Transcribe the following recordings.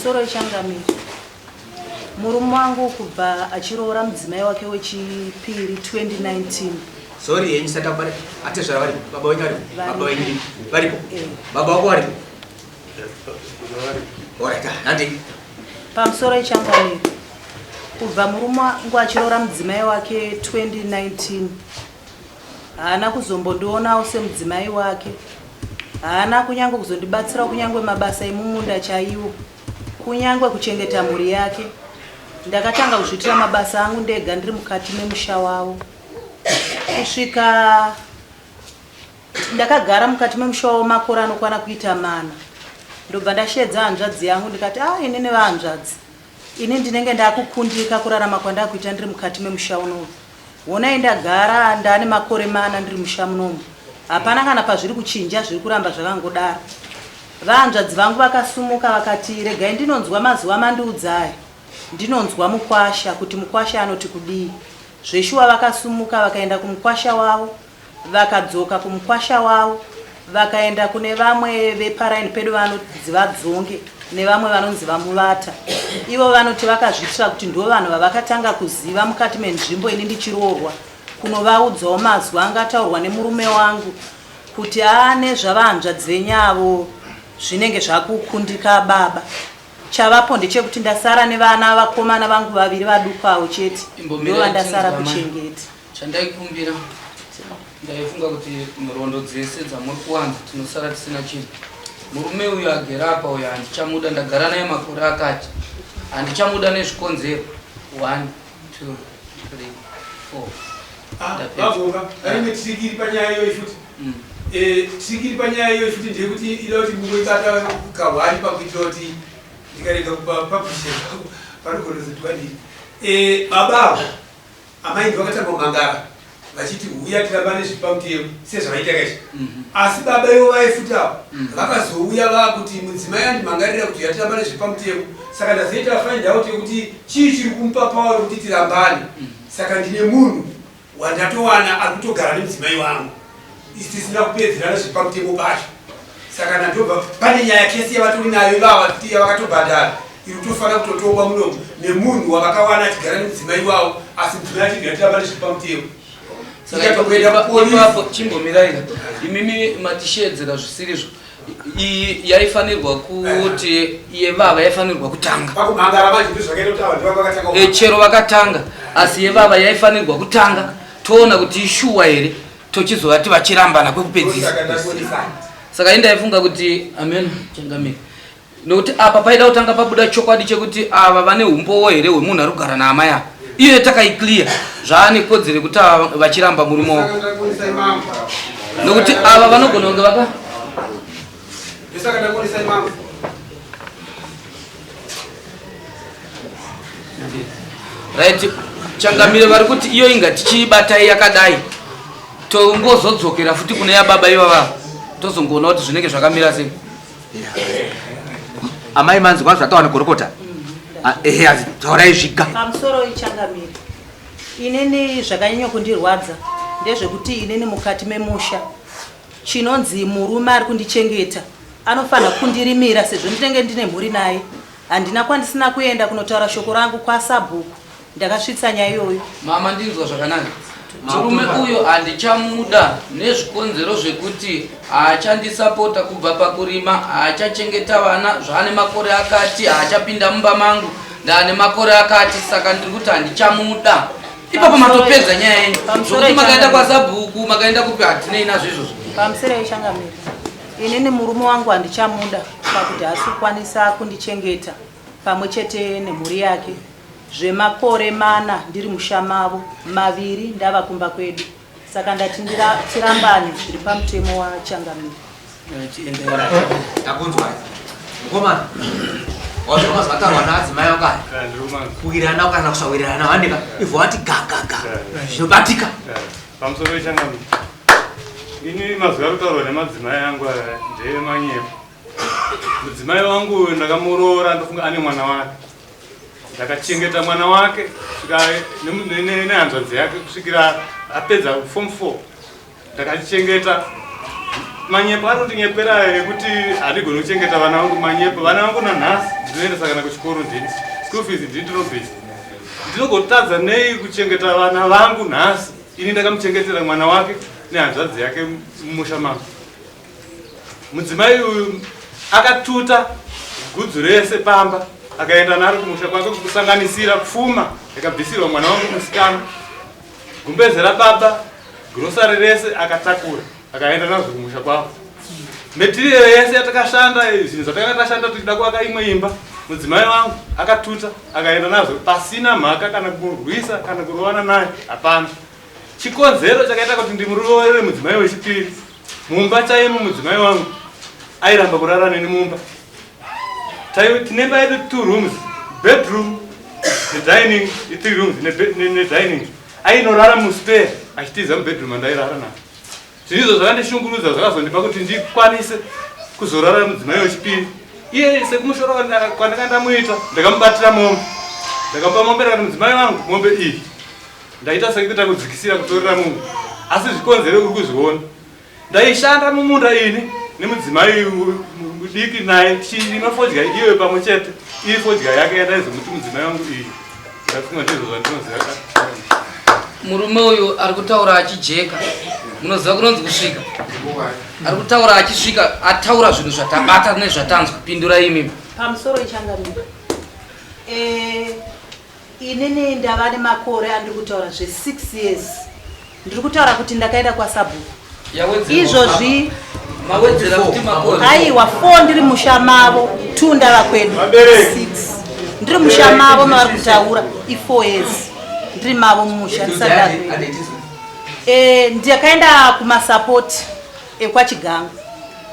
Pamusoro ichangamire. Murume wangu kubva achiroora mudzimai wake wechipiri 2019. Sorry yenyu sati akubata atezvara varipo baba wenyu varipo baba wenyu varipo eh. baba wako varipo. Alright, handi. Pamusoro ichangamire. Kubva murume wangu achiroora mudzimai wake 2019. Haana kuzombondionawo semudzimai wake. Haana kunyange kuzondibatsirawo kunyange mabasa emumunda chaiwo, kunyange kuchengeta mhuri yake. Ndakatanga kuzviitira mabasa angu ndega ndiri mukati memusha wavo kusvika ndakagara mukati memusha wavo makore anokwana kuita mana. Ndobva ndasheedza hanzvadzi yangu ndikati, ah inini vahanzvadzi, ini ndinenge ndakukundika kurarama kwandakuita ndiri mukati memusha unowu. Honai ndagara ndane makore mana ndiri musha munomu hapana kana pazviri kuchinja zviri kuramba zvakangodaro. Vahanzvadzi vangu vakasumuka vakati regai ndinonzwa mazuva amandiudza aya ndinonzwa mukwasha kuti mukwasha anoti kudii. Zveshuwa vakasumuka vakaenda kumukwasha wavo Vakadzoka kumukwasha wavo vakaenda kune vamwe veparaini pedu vanonzi VaDzonge nevamwe vanonzi VaMuvata. Ivo vanoti vakazviitira kuti ndivo vanhu vavakatanga kuziva mukati menzvimbo ini ndichiroorwa kunovaudzawo mazwi anga ataurwa nemurume wangu kuti ane zvavahanzvadzi venyu avo zvinenge zvakukundika baba. Chavapo ndechekuti ndasara nevana vakomana vangu vaviri vaduku avo chete ndovandasara kuchengeta. Chandaikumbira ndaifunga kuti nhoroondo dzese dzamuri kuwanza tinosara tisina chinhu. Murume uyu agere apa uyu handichamuda, ndagara naye makore akati handichamuda nezvikonzero 1 2 3 4. Ah, vabvunga pane trick iri panyaya iyoyi futi. Eh, trick iri panyaya iyoyi futi ndeyekuti ida kuti mungoibata kahwani pakuitira kuti ndikarega kupapublisha panogona kuzoti wadii. Eh, baba avo Amai ndivo vakatanga kumangara vachiti huya tirambane zviri pamutemo sezvavaita kaizvi asi baba ivo vaye futi avo vakazouya vakuti mudzimai andimangarira kuti huya tirambane zviri pamutemo saka ndazoita find out yekuti chii chiri kumupa power yekuti tirambane saka ndine munhu wandatowana ari kutogara nemudzimai wangu isu tisina kupedzerana zviri pamutemo pacho saka ndandobva pane nyaya kesi yavatori nayo ivava kuti yavakatobhadhara iri kutofanira kutotongwa munomu nemunhu wavakawana achigara nemudzimai wavo asi mudzimai achigara tiramba nezviri pamutemo ipapo chimbomirai imimi matishedzera zvisirizvo iyi yaifanirwa kuti yevava yaifanirwa kutanga eh, chero vakatanga asi yevava yaifanirwa kutanga toona kuti ishuwa here tochizovati vachirambana kwekupedzisa saka indaifunga kuti amen changamire nokuti apa paida kutanga pabuda chokwadi chekuti ava vane umbowo here hwemunhu ari kugara naamai ava iyoyo takaiclear zvaane kodzero yekuti ava vachiramba murume wavo nokuti ava vanogona kunge vaka right changamire vari kuti iyo inga tichiibatai yakadai tongozodzokera futi kune yababa ivava tozongoona kuti zvinenge zvakamira sei Amai manzwa zvataura negorokota? Ah, ehe, asi taurai zviga. Pamusoro ichangamire. Inini zvakanyanya kundirwadza ndezvekuti inini mukati memusha chinonzi murume ari kundichengeta anofanira kundirimira sezvo ndinenge ndine mhuri naye. Handina kwandisina kuenda kunotaura shoko rangu kwasabhuku. Ndakasvitsa nyaya iyoyo. Mama ndinzwa zvakanaka. Murume uyo handichamuda nezvikonzero zvekuti haachandisapota kubva pakurima, haachachengeta vana zvaane makore akati, haachapinda mumba mangu ndaane makore akati, saka ndiri kuti handichamuda. Ipapo matopedza nyaya yenyu. Zvokuti makaenda kwasabhuku, makaenda kupi hatinei nazvo izvozvo. Pamusoro yechangamire. Inini murume wangu handichamuda pakuti haasi kukwanisa kundichengeta pamwe chete nemhuri yake. Zvemakore mana ndiri musha mavo, maviri ndava kumba kwedu. Saka ndati tirambane zviri pamutemo waChangamire. Takunzwa. Mukomana. Wazwa mazwa ataurwa naadzimai ako aya. Kuwirirana kana kusawirirana wandika. Ivhu wati ga ga ga. Zvinobatika. Pamusoro weChangamire. Ini mazwi ari kutaurwa nemadzimai angu aya ndeemanyepo. Mudzimai wangu ndakamuroora ndofunga ane mwana wake. Ndakachengeta mwana wake kusvika nehanzvadzi yake kusvikira apedza form 4. Ndakachichengeta. Manyepo anondinyepera ekuti handigoni kuchengeta vana vangu manyepo. Vana vangu nanhasi ndinoendesa kana kuchikoro ndini. School fees ndini ndinobvisa. Ndinogotadza nei kuchengeta vana vangu nhasi? Ini ndakamuchengetera mwana wake nehanzvadzi yake mumusha mangu. Mudzimai uyu akatuta gudzu rese pamba akaenda naro kumusha kwake kusanganisira pfuma yakabvisirwa mwana wangu musikana, gumbeze rababa, grocery rese akatakura akaenda nazvo kumusha kwavo. Material yese yatakashanda, zvinhu zvatakanga tashanda tichida kuvaka imwe imba, mudzimai wangu akatuta akaenda nazvo pasina mhaka kana kumurwisa kana kurovana naye, hapana. Chikonzero chakaita kuti ndimuroore mudzimai wechipiri mumba chaimo, mudzimai wangu airamba kurara neni mumba. Tine imba yedu two rooms, bedroom nedining, three rooms nedining. Ainorara muspare achitiza mubedroom andairara nayo. Zvinhu izvo zvakandishungurudza zvakazondipa kuti ndikwanise kuzorara mudzimai wechipiri. Iye sekumushora kwandanga ndamuita, ndakamubatira mombe. Ndakamupa mombe ndakati mudzimai wangu mombe iyi ndaita sekuita kudzikisira kutorera mumwe asi zvikonzero uri kuzviona. Ndaishanda mumunda ini nemudzimai mudiki naye tichirima fodya iyoyo pamwe chete iri fodya yake yandaizomuti mudzimai wangu iyi. Ndafunga ndizvo zvandinoziva. Murume uyu ari kutaura achijeka, munoziva kunonzi kusvika. Ari kutaura achisvika, ataura zvinhu zvatabata nezvatanzwa. Pindurai imimi. Pamusoro ichangamira. Inini ndava nemakore andiri kutaura zve 6 years. Ndiri kutaura kuti ndakaenda kwasabhuku. Izvozvi mawedzera kuti makore. Aiwa 4 ndiri musha mavo, 2 ndava kwedu. 6. Ndiri musha mavo mavari kutaura i 4 years. Ndiri mavo mumusha ndisati. Ndakaenda kumasupport ekwaChigango.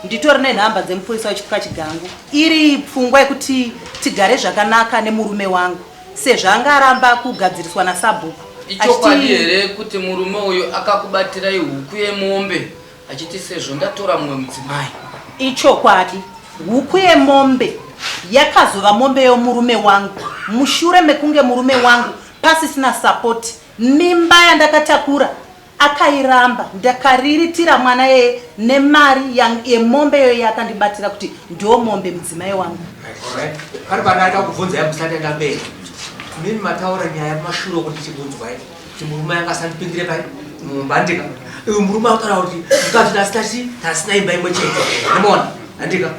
Nditori nenhamba dzemupurisa wekwaChigango. Iri pfungwa yekuti tigare zvakanaka nemurume wangu sezvo anga aramba kugadziriswa nasabhuku. Ichokwadi here kuti murume uyu akakubatirai huku yemombe achiti sezvo ndatora mumwe mudzimai? Ichokwadi, huku yemombe yakazova mombe yomurume wangu mushure mekunge murume wangu pasisina support. Mimba yandakatakura akairamba, ndakariritira mwana yeye nemari yemombe iyoyo yakandibatira kuti ndo mombe mudzimai wangu. Pari pandaida kubvunza musati enda mberi. Mimi mataura nyaya kumashure uko ndichikunzwai kuti murume anga asandipindire pai mumba ndika. Uyu murume akutaura kuti mukadzi tasina tasina imba imwe chete. Ndimoona andika.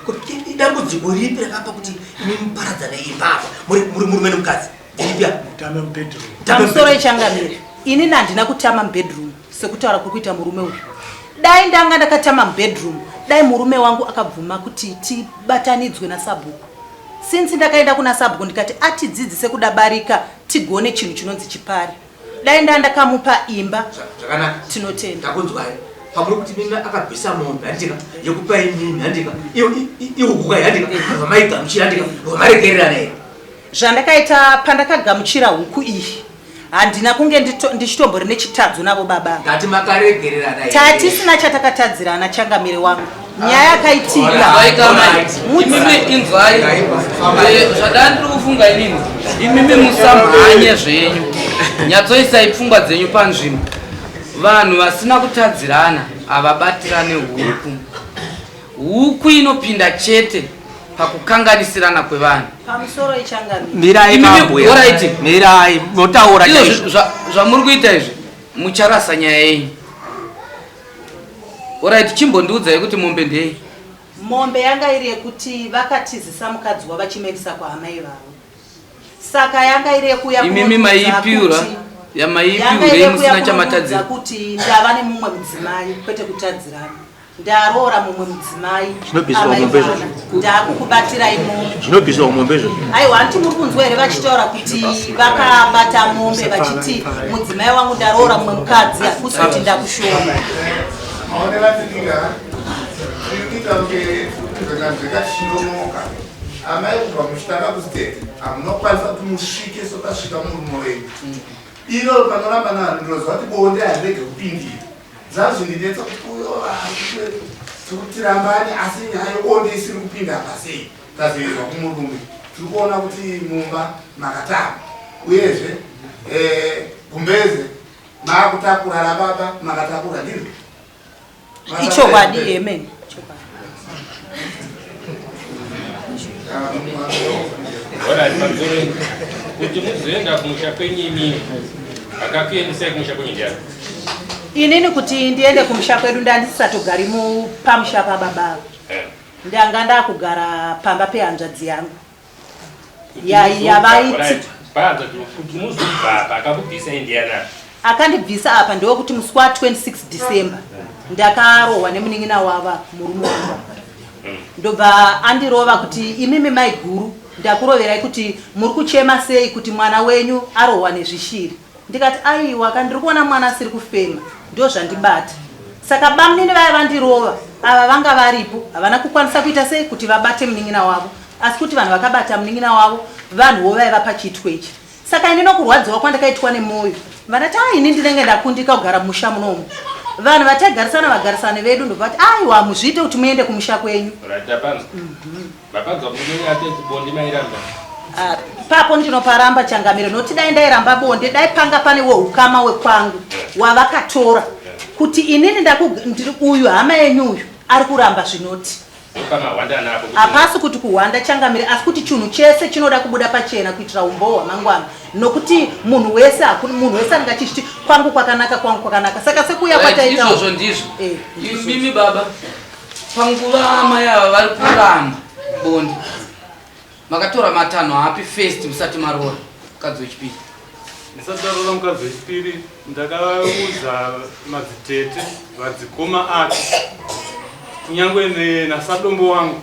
Kuti idambudziko ripi rakapa kuti imi muparadzane imba apa muri murume nemukadzi. Mutame mubedroom. Pamusoro ichangamire. Ini handina kutama mubedroom sekutaura kuri kuita murume uyu. Dai ndanga ndakatama mubedroom, dai murume wangu akabvuma kuti tibatanidzwe nasabhuku. Since ndakaenda kuna sabhuku ndikati atidzidzise kuda barika tigone chinhu chinonzi chipari. Dai nda ndakamupa imba. Zvakanaka. Tinotenda. Ndakunzwai. Pamuri kuti mimi akabvisa mombe handika yekupa imimi handika ihukuka handika vamaigamuchira handika vamaregererana here? Zvandakaita pandakagamuchira huku iyi handina kunge ndichitombori nechitadzo navo baba. Ngati makaregererana here? Tatisina chatakatadzirana changamire wangu. Nyaya yakaitika. Imimi inzwai. Zvadai ndiri kufunga inini. Imimi musamhanye zvenyu. Nyatsoisai pfungwa dzenyu panzvimbo. Vanhu vasina kutadzirana havabatirane huku. Huku inopinda chete pakukanganisirana kwevanhu. Pamusoro ichangamire. Mirai mambuya. Alright. Mirai motaura chaizvo. Zvamuri kuita izvi mucharasa nyaya yenyu. Alright, chimbondiudzai kuti mombe ndei. Mombe yanga iri yekuti vakatizisa mukadzi wavachimerisa kwaamai vavo. Saka yanga iri yekuya Imimi maipiura yamaipiurei musina chamatadzira. Kuti ndava nemumwe mudzimai kwete kutadzirana. Ndaroora mumwe mudzimai. Zvinobviswa mombe izvozvo. Ndakukubatirai mombe. Zvinobviswa mombe izvozvo. Aiwa, hanti muri kunzwa here vachitaura kuti vakabata mombe vachiti mudzimai wangu ndaroora mumwe mukadzi hakusi kuti ndakushora. Maonera tikinga tiri kuita kunge zvakanzwika tichinonoka. Amai kubva muchitanga kuzitete hamunokwanisa kuti musvike sopasvika murume wenyu. Iro panoramba navanhu ndinoziva kuti bonde harirege kupindira. Zvazvindinetsa kuti uyo tirambane asi nyaya yebonde isiri kupinda apa sei tazoizwa kumurume. Tiri kuona kuti mumba makatama uyezve gumbeze maakutakura rababa makatakura ndizvo. Ichokwadi, amen. Chokwadi. Alright, pamusoro kuti muzoenda kumusha kwenyu imini akakuendesai kumusha kwenyu ndiani? Inini kuti ndiende kumusha kwedu ndandisatogari pamusha pababa avo. Ndanga ndakugara pamba pehanzvadzi yangu. Yavaiti kuti muzobva apa akakubvisai ndiani? Akandibvisa apa ndewekuti musi wa 26 December ndakarohwa nemunin'ina wava murume wangu. Ndobva andirova kuti imimi mai guru ndakuroverai kuti muri kuchema sei kuti mwana wenyu arohwa nezvishiri. Ndikati aiwa ka ndiri kuona mwana asiri kufema ndozvandibata. Saka bamunini vaya vandirova ava vanga varipo havana kukwanisa kuita sei kuti vabate munin'ina wavo, asi kuti vanhu vakabata munin'ina wavo vanhuwo vaiva pachiitwa ichi. Saka ini nokurwadziwa kwandakaitwa nemwoyo vandati a ini ndinenge ndakundika kugara mumusha munomu. Vanhu vataigarisana vagarisani vedu ndobva vati aiwa hamuzviite kuti muende kumusha kwenyu. Right, tapanzwa. Mapanzwa murume ateti bonde mairamba. Ah, papo ndinoparamba changamire nokuti dai ndairamba bonde dai panga pane weukama wekwangu wavakatora kuti inini ndiri uyu hama yenyu uyu ari kuramba zvinoti hapasi kuti kuhwanda changamire asi kuti chinhu chese chinoda kubuda pachena kuitira umbowo hwamangwana nokuti munhu wese hakuna munhu wese anenge achizviti kwangu kwakanaka kwangu kwakanaka saka sekuuya kwataita izvozvo ndizvo eh, imimi baba panguva amai ava vari kuramba bonde makatora matanho api first musati maroora mukadzi wechipiri? Ndisati ndaroora mukadzi wechipiri ndakaudza madzitete vadzikoma ake kunyange nasadombo wangu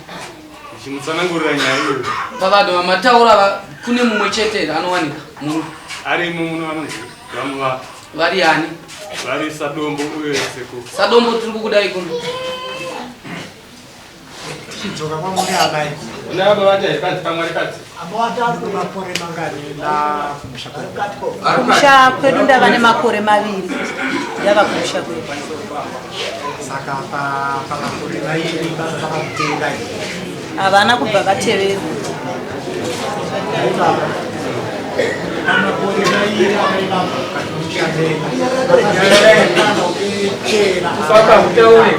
ndichimutsanangurira nyaya iyoyo. Pavanhu vamataura kune mumwe chete here anowanika muno? Arimo muno anonzi Vamuvaka. Vari ani? Vari sadombo uye sekuru. Sadombo tiri kukudai kuno. Tichidzoka kwamuri amai. Una baba vati here panzi pamwari kadzi. Amawata ari kumakore mangani na kumusha kwedu? Kumusha kwedu ndava nemakore maviri ndava kumusha kwedu. Saka pa pamakore mairi baba vakakuteerai. Havana kubva vatevera. Pamakore mairi amai vabva mukati memusha menyu. Saka utaure.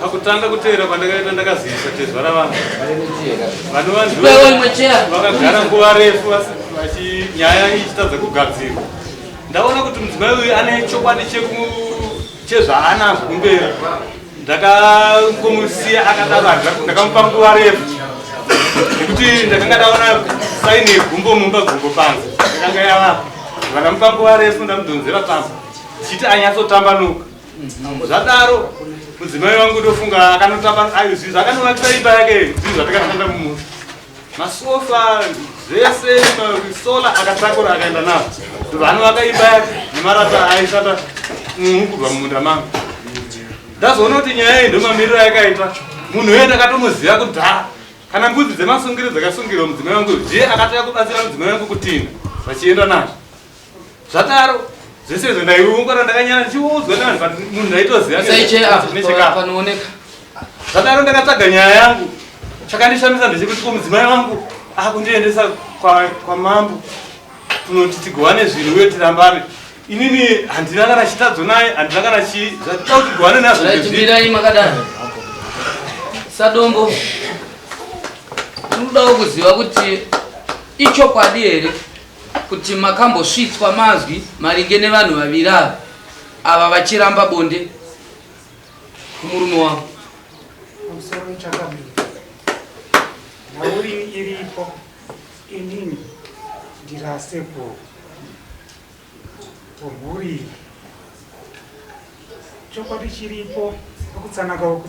Pakutanga kuteera kwandakaita ndakazivisa tezvara vangu vanova ndivo vakagara nguva refu nyaya ichitadza kugadzirwa. Ndaona kuti mudzimai uyu ane chokwadi chezvaanazvo kumberi, ndakangomusiya akadaro, ndakamupa nguva refu nekuti ndakanga ndaona saini yegumbo mumba gumbo panze ndakanga yavapo. Ndakamupa nguva refu ndamudhonzera tsamba ndichiti anyatsotambanuka. Zvadaro mudzimai wangu ndofunga akanotamba ayo zvinhu zvakanovakisa imba yake, zvinhu zvatakashanda mumusha, masofa zvese, sola akatakura akaenda nazvo, ndobva anovaka imba yake nemarata aishanda kubva mumunda mangu. Ndazoona kuti nyaya iyi ndomamiriro ayakaita. Munhu uye ndakatomuziva kudhara, kana mbudzi dzemasungiro dzakasungirwa mudzimai wangu ndiye akatanga kubatsira mudzimai wangu kutinha vachienda nazvo. Zvadaro zvese izvo ndaiungana ndakanyara ndichiudzwa nevanhu, but munhu ndaitoziva panooneka. Zvadaro ndakatsvaga nyaya yangu. Chakandishamisa ndechekuti ko mudzimai wangu akundiendesa kwamambo kunoti tigowane zvinhu uye tirambane. Inini handina kana chitadzo naye, handina kana chii zvatida kuti tigowane nazvo. Ndezvipi? Makadaro Sadombo, tinodawo kuziva kuti ichokwadi here kuti makambosvitswa mazwi maringe nevanhu vaviri ava ava vachiramba bonde kumurume wavo? Pamusoro chakamira nhau iripo, inini ndiri asekuru wemhuri iyi. Chokwadi chiripo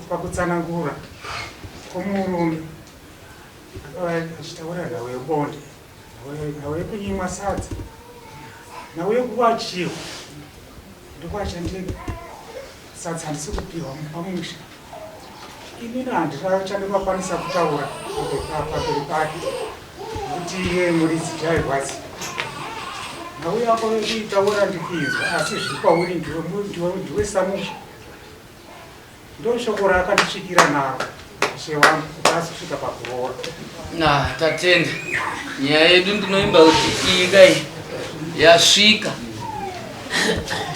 pakutsanangura kwomurume akava achitaura nhau yebonde, nhau yekunyimwa sadza, nhau yekuwachiwa. Ndikuwacha ndega sadza, handisi kupiwa pamusha. Inini handina chandingakwanisa kutaura pamberi pake nekuti iye muridzi chairwadzi. Nhau yako yekuitaura ndikuinzwa, asi zviri kwauri ndiwe samusha. Ndoshoko raakandisvikira naro ishe wangu kuti azosvika pakuroora. Na tatenda. Nyaya yedu ndinoimba kuti iyi kai yasvika.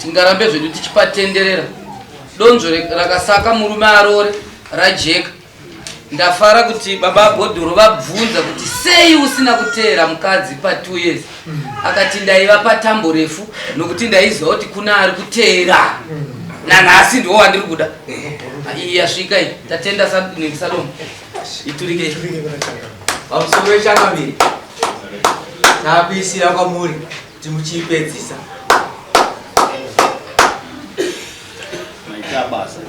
Tingarambe zvedu tichipatenderera. Donzvo rakasaka murume arore rajeka. Ndafara kuti baba Bhodhoro vabvunza kuti sei usina kuteera mukadzi pa 2 years. Akati ndaiva patambo refu nokuti ndaiziva kuti kuna ari kuteera. Nanhasi ndiwo wandiri kuda. Iyi yasvika iyi. Tatenda Salomo. Iturike. Pamusoro wechangamire. Takuisira kwamuri kuti muchiipedzisa. Maita basa.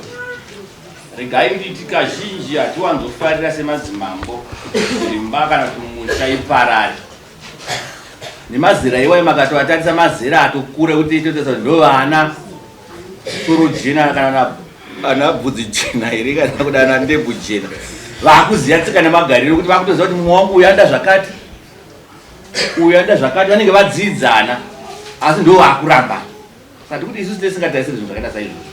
Regai nditi kazhinji hatiwanzofarira semadzimambo kuti imba kana kuti musha iparare. Nemazera iwayo makatoatarisa mazera atokura kuti totarisa kuti ndovana soro jena kana ana bvudzi jena here kana kuti ana ndebvu jena vakuziva tsika nemagariro kuti vakutoziva kuti mumwe wangu uyu anoda zvakati uyu anoda zvakati vanenge vadzidzana asi ndo vakurambana. Saka ndikuti isusu tisingatarisiri zvinhu zvakaita saizvozvo.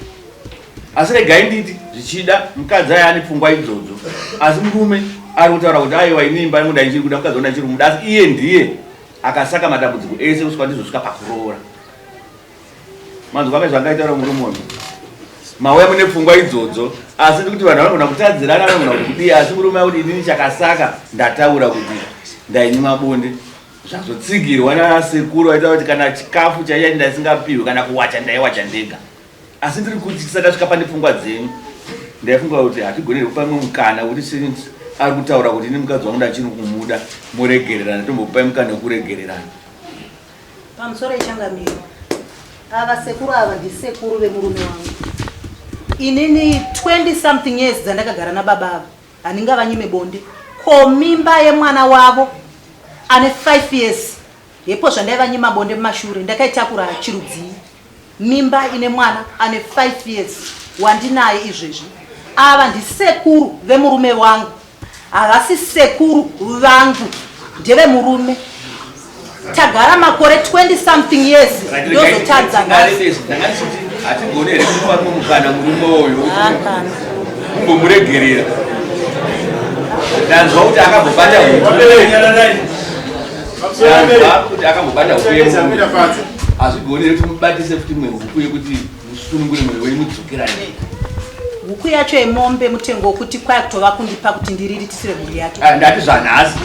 Asi regai nditi zvichida mukadzi aya ane pfungwa idzodzo asi murume ari kutaura kuti aiwa ini imba yangu ndaichiri kuda mukadzi wangu ndaichiri kumuda asi iye ndiye akasaka matambudziko ese kusvika ndizosvika pakuroora. Manzwa ka zvangaitaura murume uyu? Mauya mune pfungwa idzodzo asi ndikuti vanhu vanogona kutadzirana vanogona kuti kudii asi murume akuti inini chakasaka ndataura kuti ndainyima bonde Zvazotsigirwa nanasekuru vaita kuti kana chikafu chaiya ndasingapihwe kana kuwacha ndaiwacha ndega. Asi ndiri kuti tisati tasvika pane pfungwa dzenyu ndaifunga kuti hatigoneri kupa mumwe mukana wekuti since ari kutaura kuti ini mukadzi wangu ndachiri kumuda moregererana tombokupai mukana wekuregererana. Pamusoro ichangamiro ava sekuru ava ndisekuru vemurume wangu inini 20 something years dzandakagara nababa ava Handingavanyime bonde. Ko mimba yemwana wavo ane 5 years hepo zvandaivanyima bonde mumashure ndakaitakura chirudzii? Mimba ine mwana ane 5 years wandinaye izvezvi. Ava ndisekuru vemurume wangu havasi sekuru vangu ndevemurume. Tagara makore 20 something years ndozotadza nhasi. Hatigone here kupa mumwe mukana murume uyu kumbomuregerera. Ndanzwa kuti akambobata huku. Ndanzwa kuti akambobata huku yemunhu. Hazvigoni here kuti mubatise futi imwe huku yekuti musunungure mwoyo wenyu mudzokerane. Huku yacho yemombe mutengo wekuti kwai kutova kundipa kuti ndiriritisire mhuri yake. Ah, ndati zvanhasi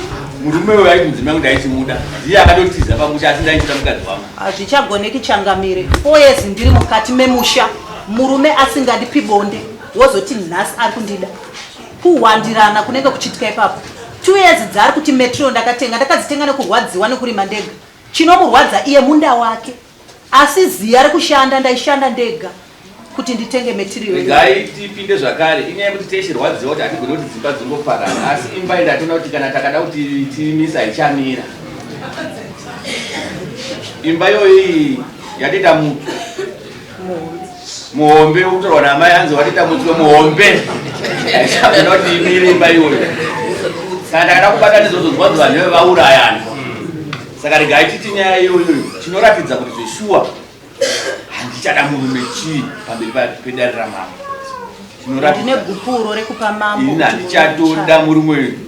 murume uyo aiti mudzimai wangu ndaichimuda ndiye akatotiza pamusha asi ndaichida mukadzi wangu. Hazvichagoneki changamire. Four years ndiri mukati memusha murume asingandipi bonde wozoti nhasi ari kundida. Kuhwandirana kunenge kuchiitika ipapo. Two years dzaari kuti metro ndakatenga ndakadzitenga nekurwadziwa nekurima ndega. Chinomurwadza iye munda wake. Asi ziya rekushanda ndaishanda ndega kuti nditenge material. Regai tipinde zvakare inyaya yekuti techirwadziwa kuti hatigone kuti dzimba dzingoparara asi imba iyi ndatoona kuti kana takada kuti tiimise haichamira. Imba iyoyi iyi yatoita mutswe muhombe wekutorwa naamai hanzi watoita mutswe muhombe haichagona kuti imire imba iyoyo. Kana takada kubata ndizvozvo zvanzi vanhu vaurayana. Saka regai titi nyaya iyoyo chinoratidza kuti zveshuwa handichada murume chii pamberi pedare ramambo. Ndine gupuro rekupa mambo. Ini handichatoda murume uyu.